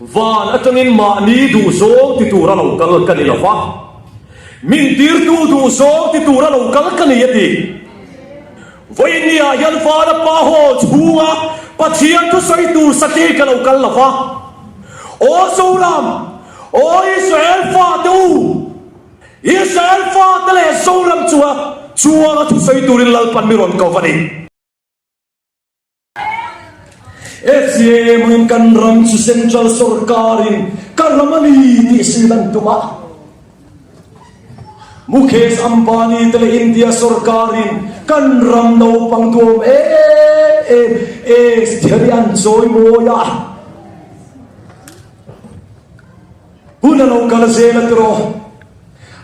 Van atangin mahni duhzawng ti tura lo kal ka ni lo va, min tirtu duhzawng ti tura lo kal ka ni a ti. Vawiinniah hian Vana Pa Hall chhunga Pathian thusawi tur sati ka lo kal lo va, Aw Zoram, aw Israel fate u, Israel fate leh Zoram chunga chuanga thusawi turin Lalpan mi rawn ko va ni. FCM in kan ram chu Central sorkarin ka ram a ni tih sil an tum a. Mukesh Ambani te leh India sorkarin kan ram naupang duhawm em em Estheri an chawi mawi a. Hun a lo kal zel a tiraw.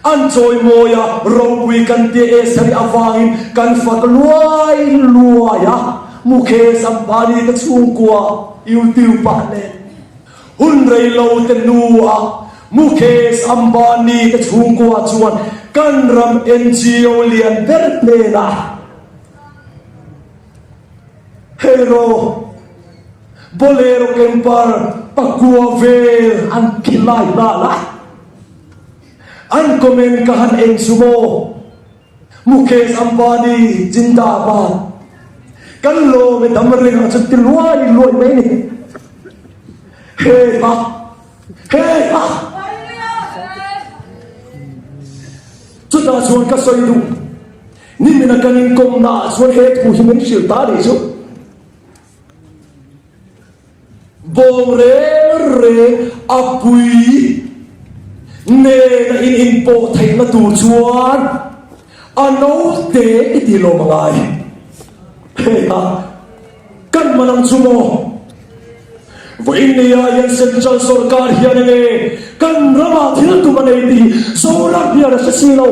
An chawimawi a, ropui kan tia Estheri avangin kan fak luai luai a, Mukesh Ambani te chhungkua YouTube ah nen hun rei lo te nu ah Mukesh Ambani te chhungkua chuan kan ram NGO lian ber hnenah Hero Bolero Camper pakua vel an khilai nghal a. An comment ka han eng chu maw? Mukesh Ambani Jindabad kan lawm e dam reng ang chu ti luai luai mai ni. He ha he ha chutah chuan ka sawi duh nimina kan inkawmna ah chuan he thu hi min hrilh ta nih chu. Bawng reng reng a pui nena in inpawh theihna tur chuan a naute i ti lawm a ngai. Hei a, kan man ang chu maw? Vawiin nia hian Central Sorkar hian enge kan ramah thil tum a nei tih Zoram hian a hre si lo.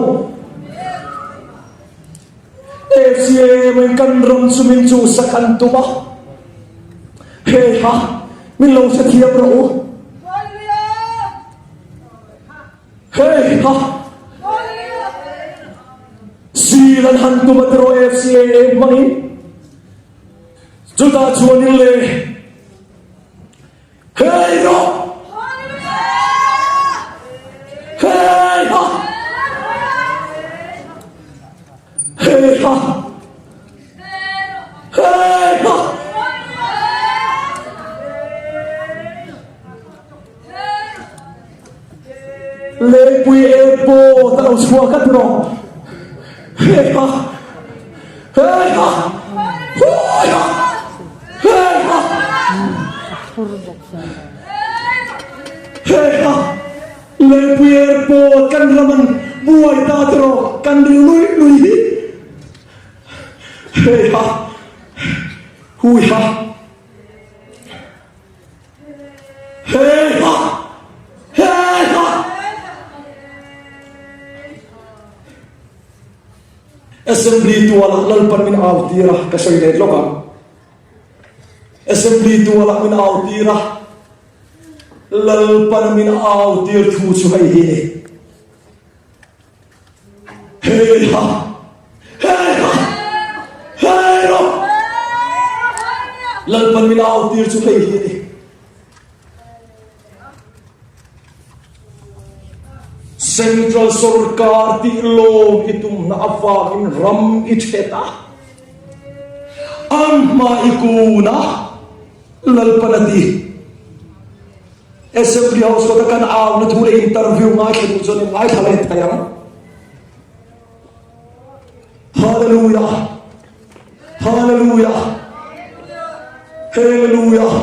FCM in kan ram chu min chuhsak an tum a, hei ha min lo hrethiam rawh u. Hei ha sil an han tum a tiraw FCAA hmangin chutah chuanin le Hei rawh! Hei ha! Hei ha! Hei ha! Lengpui airport a lo chhuak a tiraw? Hei ha! Hei ha! Hui ha! Hei ha! Hei ha! Lengpui airport kan ram an buai ta tiraw? Kan ri lui lui hi! Hei ha! Hui ha! Hei ha! Hei ha! Assembly tualah Lalpan min au tir a, ka sawi let lawk ang. Assembly tualah min au tir a, Lalpan min au tir thu chu hei hi ni. Hei ha! Hei ha! Hei rawh! Lalpan min au tir chu hei hi ni. Central sorkar tih lawm i tumna avangin ram i thet a, an hma i kun a, Lalpan a ti. Assembly House kawta kan auna thu leh interview ngaithla duh chuan in ngaithla leh thei ang. Hallelujah! Hallelujah! Hallelujah!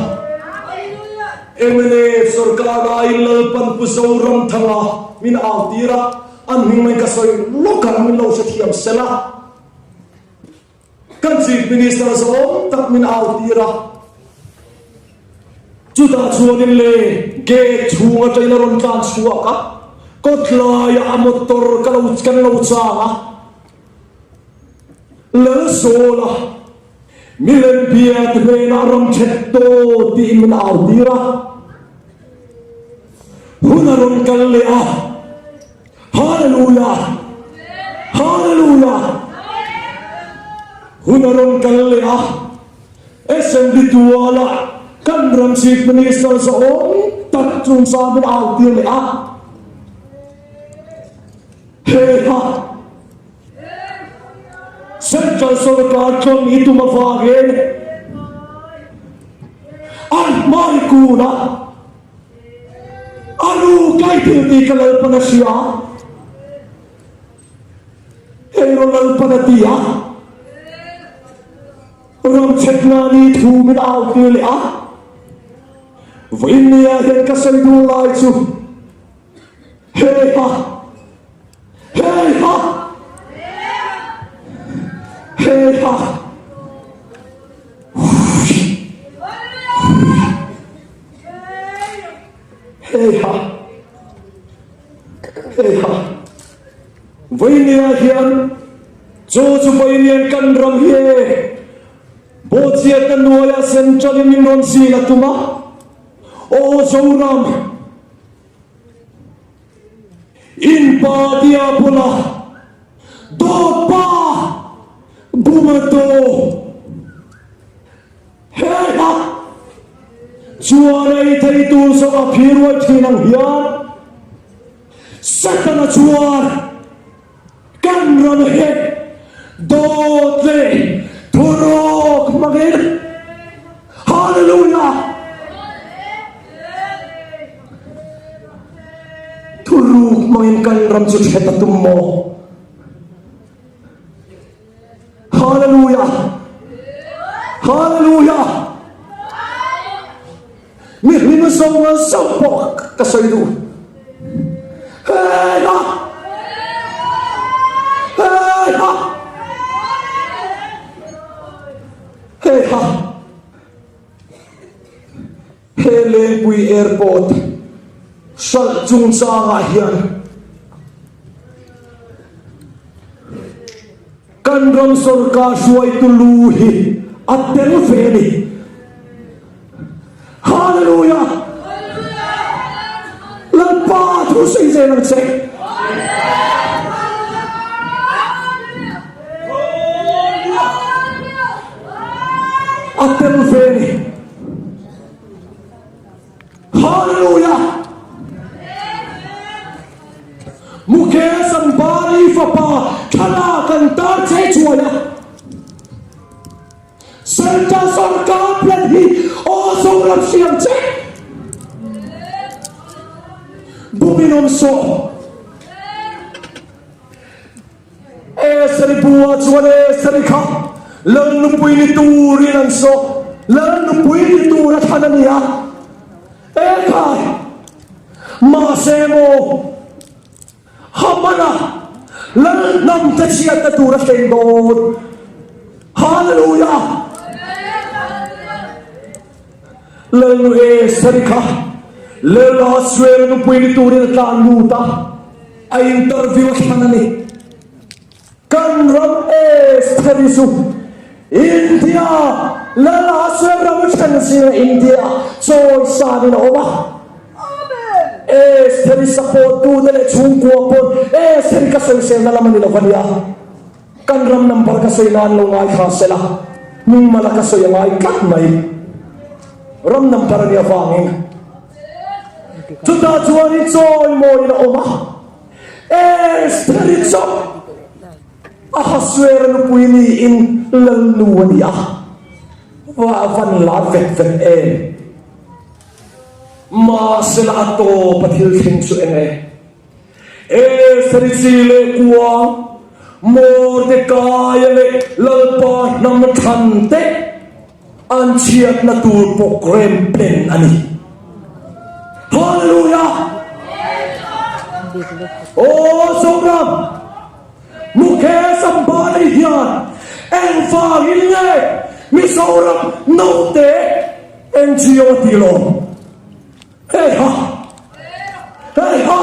Mnf sorkar laiin Lalpan Pu Zoramthanga min au tir a, an hming mai ka sawi lawk ang min lo hrethiam sela. Kan Chief Minister zawng tak min au tir a, chutah chuanin le gate chhung atangin a rawn tlan chhuak a, kawtlaiah a motor ka lo kan lo chang a, Lalsawla milem bia te hnenah ram thet taw tiin min au tir a, hun a rawn kal leh a. Hallelujah! Hallelujah! Hun a rawn kal leh a, Assembly tualah kan ram Chief Minister zawng. tak chungchang min au tir leh a. He kha Central sorkar tlawn i tum avangin an hmai kun a, a nu kai thil tih ka Lalpan a hria. Hei rawn Lalpan a ti a, ramchhetna ni thu min au tir leh a. Vawiin nia hian ka sawi duh lai chu Hei ha! Hei ha! Hei ha! Hei ha! Hei ha! Vawinia hian chu chu vawiin kan ram hi e Bawhchhiatna hnuaiah Central in min rawn zin a tum a, Aw Zoram! In pa tia bula dawt pa buma do he ha chuan ei thei tur zawng a phir ruai thin ang hian Setana chuan Kan ram hi dawt leh thuruk hmangin Hallelujah! Thuruk hmangin kan ram chu ṭhet a tum maw? Hallelujah! Hallelujah! Mi hlim zawng zawng pawh ka sawi duh. Hei ha! Hei ha! Hei ha! He Lengpui Airport hralh chungchangah hian Kan ram sorkar hruaitu lu hi a tel ve a ni. Hallelujah! Lalpa thu sawi zel ang che. A tel ve a ni. Hallelujah! Mukesh Ambani fapa thlalak an tar che chuai a, Central sorkar plan hi aw Zoram hriam che bumin awm sawh. Eseri buah chuan Eseri kha Lal nupui ni turin an sawh. Lal nupui ni tur a thlan a ni a. Ekhai! Mahse maw, Hamana Lal hnam te chhiatna tur a thleng dawn. Hallelujah! Lal nu Eseri kha Lal Ahasuera nupui ni turin a tlan lut a. A interview a thlan a ni. Kan ram Estheri chu India Lal Ahasuer ram then zinga India chawi sanin a awm a. Estheri support tute leh chhungkua pawn Estheri ka sawiselna lam a ni lo va nia. Kan ram number ka sawi nan lo ngai kha sela, hmingmala ka sawi a ngai tlat mai. Ram number a nih avangin. Chutah chuan i chawimawiin a awm a, Estheri chu Ahasuera nupui niin lalnu a ni a, va van lar vet vet em! Mahsela a tawp a thil thleng chu eng e? Estheri chi leh kuang, Mordekaia leh Lalpa hnam thlan te, An chhiatna tur program plan a ni. Hallelujah! Aw Zoram, Mukesh Ambani hian engvangin nge Mizoram naute NGO a tih lawm? Hei ha! Hei ha!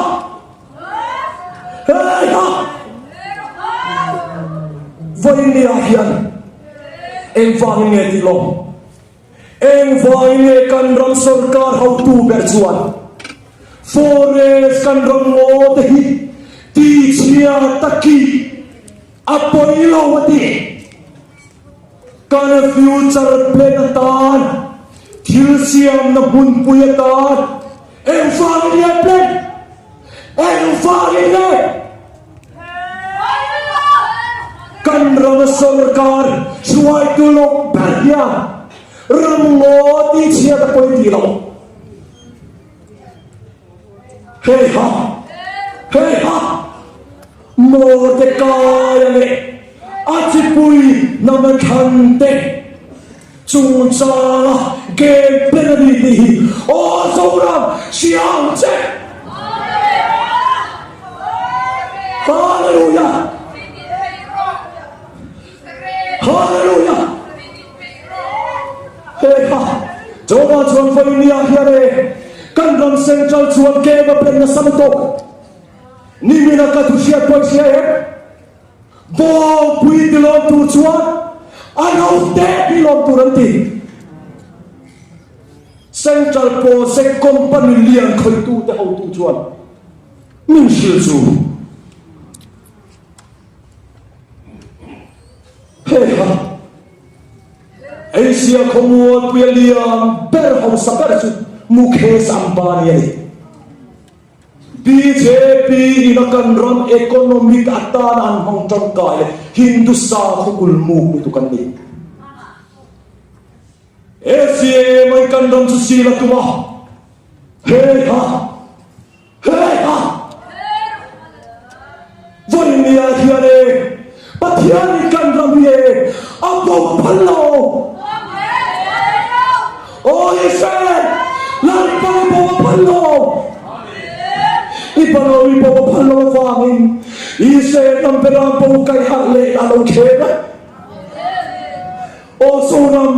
Hei ha! Vawinia hian engvangin nge tih lawm? Engvangin nge kan ram sorkar hotu ber chuan forest kan ram ngaw te hi tichhia taki a pawi lo a tih? Kan future plan atan, thil siamna hmunpui atan. Engvangin nge plan? Engvangin nge? Kan rama sorkar hruaitu lawk ber hian ram ngaw tihchhiat a pawi tih lo. Hei ha! Hei ha! Mordekaia leh a chipui hnam a thlan te chungchanga game plan a ni tih hi aw Zoram hria ang che! Hallelujah! Hallelujah! Hei ha! Jehova chuan vawinia hian e kan ram central chuan game a plan nasa lutuk. Nimina ka thu hriat pawh i hria em? Bawngpui ti lawm tur chuan a naute hi lawm tur an ti. Central Project Company lian khawihtute hotu chuan min hrilh chu. Hei kha Asia khawmualpuia lian ber hausa ber chu Mukesh Ambani a ni. Bjp in a kan ram economic atana an hmang tangkai leh Hindu sakhaw kulmuk lutuk an ni. ACA mai kan ram chu sil a tum a, hei ha, hei ha! Vawinia hian e Pathianin kan ram hi e a bo phal lo. Aw Israel, Lalpa i bo a phal lo. I palo i bo a phal lo avangin Israel ram beram bo kai harh leh a lo thleng a. Aw Zoram,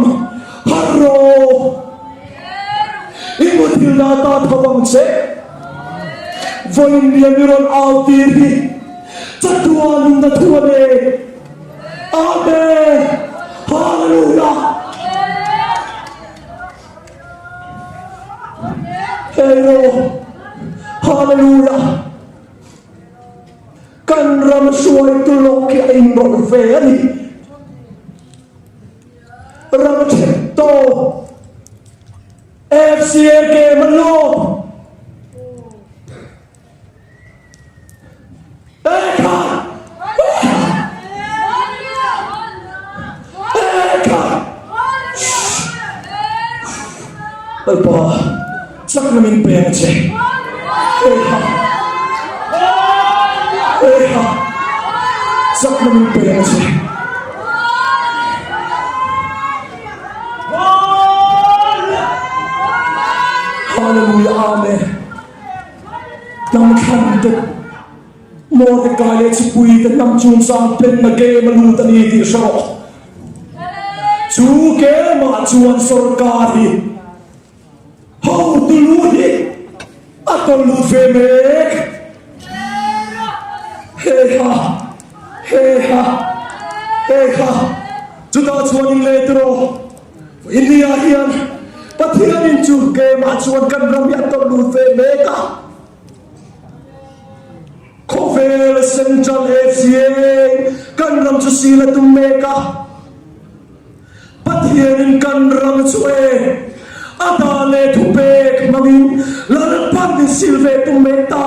harh rawh! I muthilna ata tho ang che. Vawiin lian i rawn au tir hi chatuan nunna thu a ni. Amen! Hallelujah! Hei rawh! Hallelujah! Kan ram hruaitu lawk hi a inrawlh ve a ni. Ram then tawp FCA game an lawm. Ekhai! Ekhai! Lalpa, chakna min pe ang che. Eha! Eha! Chakna min pe ang che. Hallelujah Amen. Hnam thlan te Mordecai leh chipui te hnam chungchang penna game a lut a ni tih hre rawh. Chu game-ah chuan sorkar hi Hotu lu hi a tawlh lut ve mek. Heiha, heiha, heiha, chutah chuan in let rawh. India hian Pathianin chu keimah chuan kan ram hi a tawlh lut ve mek a. Khawvel Central Asia kan ram chu sil a tum mek a. Pathianin kan ram chu e a dan leh thupek hmangin Lalpan min sil ve tum mek ta.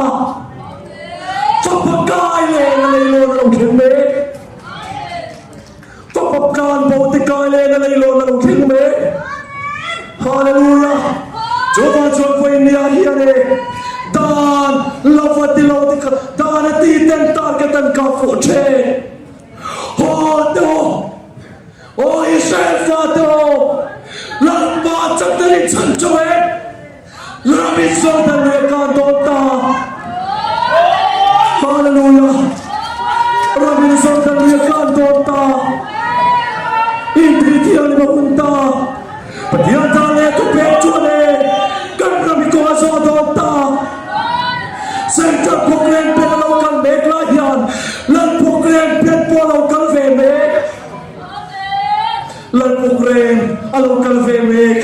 Fapa kai leng a leilawn a lo thleng mek. Fapa tlan bo te kai leng a leilawn a lo thleng mek. Hallelujah! Chuvang chuan vawinia hian e dan lova ti lo te kha dan a ti ten target an kap fuh thin. Haw te aw, aw Israel fate aw, Lalpa chakna in chhan chauh e, ram in Jordan lui a kan dawn ta. Hallelujah! Ram in Jordan lui a kan dawn ta. Intih thianghlim a hun ta. Pathian ta leh thupek chuan e kan ram hi kawng a zawh dawn ta. Central Pawkleng pen a lo kal mek lai hian Lal Pawkleng pen pawh a lo kal ve mek. Lal Pawkleng a lo kal ve mek.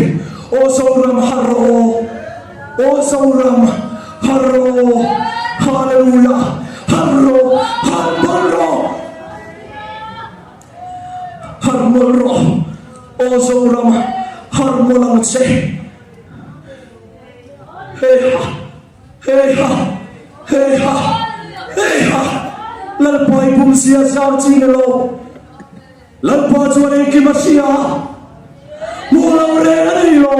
Aw Zoram harh rawh aw. Aw Zoram harh rawh aw. Hallelujah. Harh rawh, harh mawlh rawh. Harh mawlh rawh. Aw Zoram harh mawlh ang che. Heiha! Heiha! Heiha! Heiha! Lalpa i pum zia zar chi ni lo. Lalpa chuan engkim a hria a, hmuh lo reng a nei lo.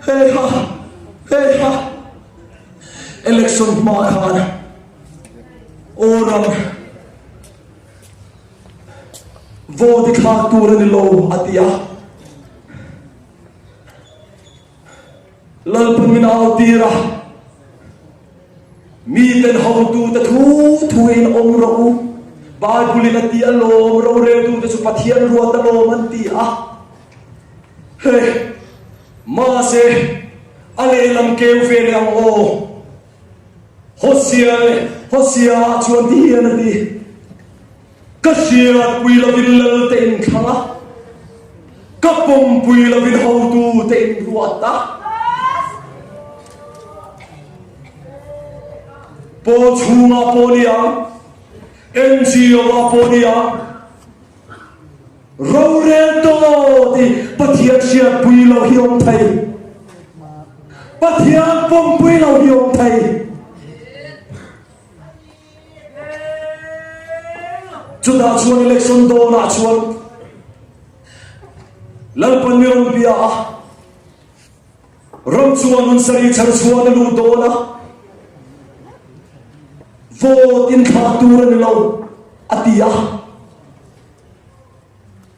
Heiha! Heiha! Election hma khan aw ram vote i thlak tur a ni lo a ti a. Lalpa min au tir a, Miten hotute thu thuin awm rawh u, Bible-in a ti alawm, roreltute chu Pathian ruat alawm an ti a. Hei, mahse, a lehlam keu ve leh ang aw. Hosea leh Hosea-ah chuan ti hian a ti. Ka hriatpui lovin lal te in thlang a, ka pawmpui lovin hotu te in ruat a. Pawl chhungah pawh ni ang, NGO-ah pawh ni ang, rorel tawh tih Pathian hriatpui lo hi awm thei. Pathian pawmpui lo hi awm thei. Chutah chuan election dawnah chuan Lalpan mi rawn bia a, ram chuan hun sarih chhar chhuan a lut dawn a, vote in thlak tur a ni lo a ti a.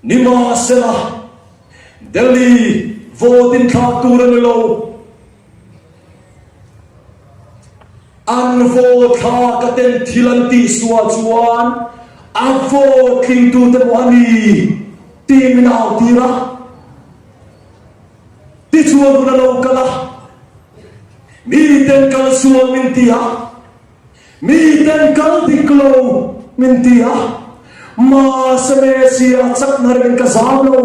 Nimahsela, Delhi vote in thlak tur a ni lo. An vote thlak a ten thil an tih sual chuan a vote tlingtute pawh a ni tih min au tir a. Tichuan hun a lo kal a, miten kal sual min ti a, miten kal dik lo min ti a, mahse Messiah chakna rengin ka zam lo.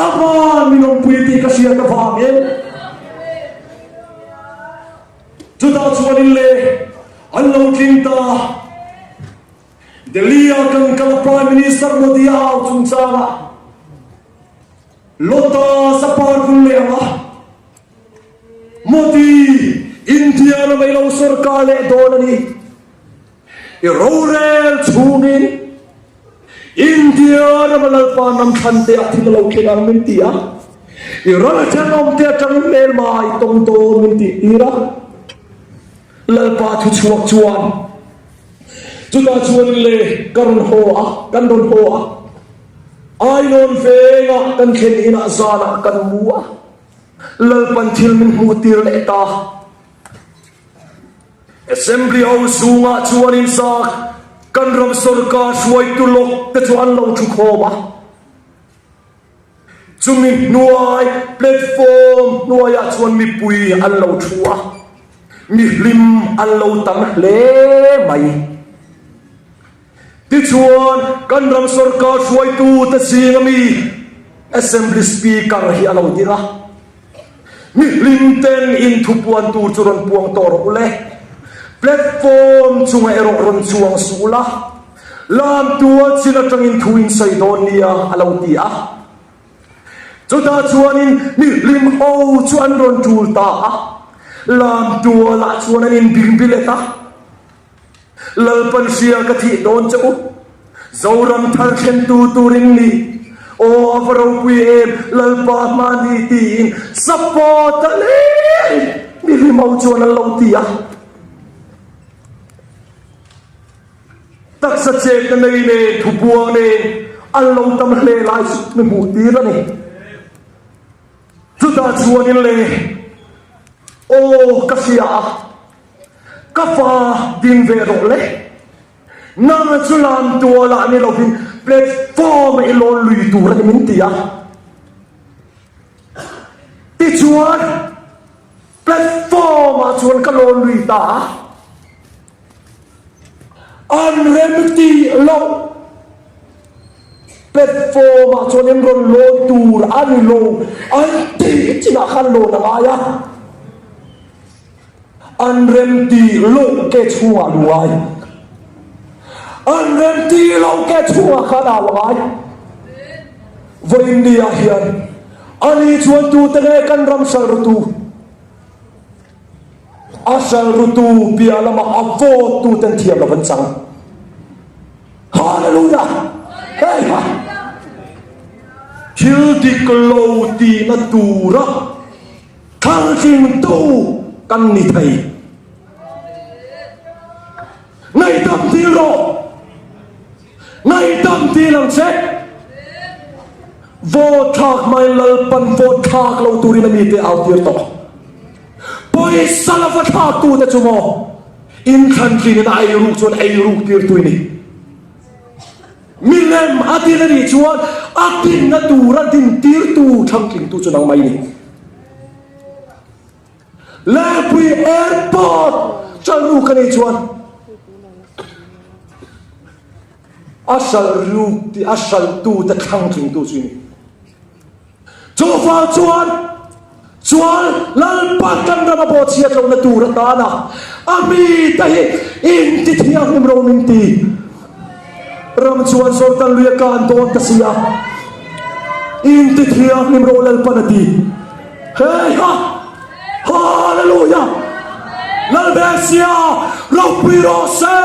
Aman min awmpui tih ka hriat avangin chutah chuanin le an lo tling ta. Delhi-a kan kal a Prime Minister Modi a au chungchangah Lotus a par vul leh ang a, Modi India ram ei lo sorkar leh dawn a ni. I rorel chhungin India rama Lalpa hnam thlan te ah thil a lo thleng ang min ti a, i ral thenawm te atangin hmelma i tawng dawn min tih tir a. Lalpa thu chhuak chuan chutah chuanin le ka rawn haw a, kan rawn haw a, Ainawn vengah kan thlen inah zanah kan mu a, Lalpan thil min hmuh tir leh ta. Assembly ho zungah chuan inzak kan ram sorkar hruaitu lawk te chu an lo thu khawm a. Chumi hnuai platform hnuaiah chuan mipui an lo thu a, mihlim an lo tam hle mai. Tichuan kan ram sorkar hruaitu te zinga mi Assembly Speaker hi a lo ding a. Mi hlim ten in thupuan tur chu rawn puang tawh rawh u le. Platform chunga erawh rawn chuang suh ula, lam tual chin atangin thu in sawi dawn nia a lo ti a. Chutah chuanin mi hlim ho chu an rawn tul ta a, lam tualah chuan an inbingbilet a. Lalpan hria ka thih dawn che u. Zoram thar thlentu turin ni. Aw a va ropui em Lalpa hmani tiin support a leng mi hlim ho chuan an lo ti a. Taksa chetna nei nen thubuang nen an lo tam hle lai chu mi hmuh tir a ni. Chutah chuanin le aw ka hria a. Ka fa ding ve rawh le. Nang chu lam tualah ni lovin platform a i lawn lui tur a ni min ti a. Tichuan platform ah chuan ka lawn lui ta a. An rem tih loh platform ah chuan in rawn lawn tur a ni lo an tih chinah khan lawn a ngai a. An rem tih loh ke chhungah lu ngai. An rem tih loh ke chhungah khan au a ngai. Vawiin ni ah hian. Ani chuan tute nge kan ram hralh rutu? A hralh rutu piah lamah a vote tuten thiam lo an chang. Hallelujah! Hei ha! Thil dik lo tihna tura thlangtlingtu kan ni thei. Ngaihdam dil rawh! Ngaihdam dil ang che! Vote thlak hmain Lalpan vote thlak lo turin a mite au tir tawh. Pawisa lova thlaktute chu maw inthlantlingin a eiruk chuan eiruk tirtu i ni. Milem a din a nih chuan a dinna tura din tirtu thlangtlingtu chu nangmah i ni. Lengpui Airport chalruk a nih chuan a hralruk tih a hralhtute thlangtlingtu chu i ni. Chuvang chuan chuan Lalpa kan ram a bawhchhiat lohna tur atana a mite hi intithianghlim ro min ti. Ram chuan Jordan lui a kan dawn ta si a, intithianghlim ro Lalpan a ti. Hei ha! Hallelujah! Lalbesia ropui rawh se!